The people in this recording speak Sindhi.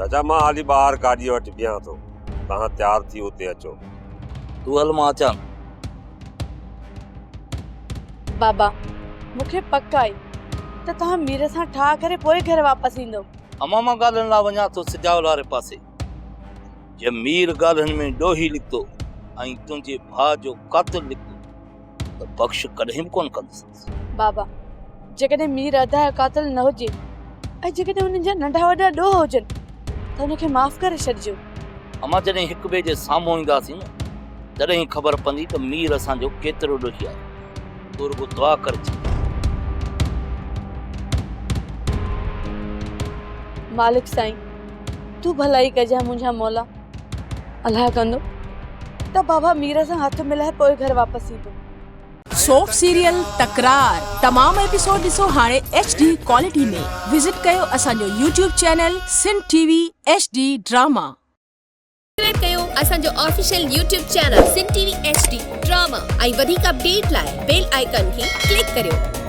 چاچا مان هالي ٻاهر گاڏيء وٽ بيهان ٿو، توهان تيار ٿي اتي اچو. تون هل مان اچان. بابا مون کي پڪ آهي ته توهان مير سان ٺاهه ڪري پوء گهر واپس ايندؤ. امان مان ڳالهين لاء وڃان ٿو سجاول واري پاسي. جي مير ڳالهين ۾ ڏوهي نڪتو ۽ تنهنجي ڀاء جو قاتل نڪتو ته بخش ڪڏهن به ڪونه ڪندسانس. بابا جيڪڏهن مير ادا جو قاتل نه هجي ۽ جيڪڏهن ان جا ننڍا وڏا ڏوهه هجن ته ان کي معاف ڪري ڇڏجو. امان جڏهن هڪ ٻئي جي سامهون اينداسين نه تڏهن ئي خبر پوندي ته مير اسان جو ڪيترو ڏوهي آهي. تون رڳو دعا ڪر ڇڏ. مالڪ سائين تون ڀلائي ڪجانء منهنجا مولا. الله ڪندو ته بابا مير سان هٿ ملائي پوء گهر واپس ايندو. سوپ سيريل تڪرار تمام ايپيسوڊ ڏسو هاڻي ايڇ ڊي ڪوالٽي ۾ وزٽ ڪيو اسان جو YouTube channel Sindh T V H D drama. Subscribe ڪيو اسان جو official YouTube channel Sindh T V H D drama ۽ وڌيڪ اپڊيٽ لاء بيل آئيڪان کي ڪلڪ ڪريو.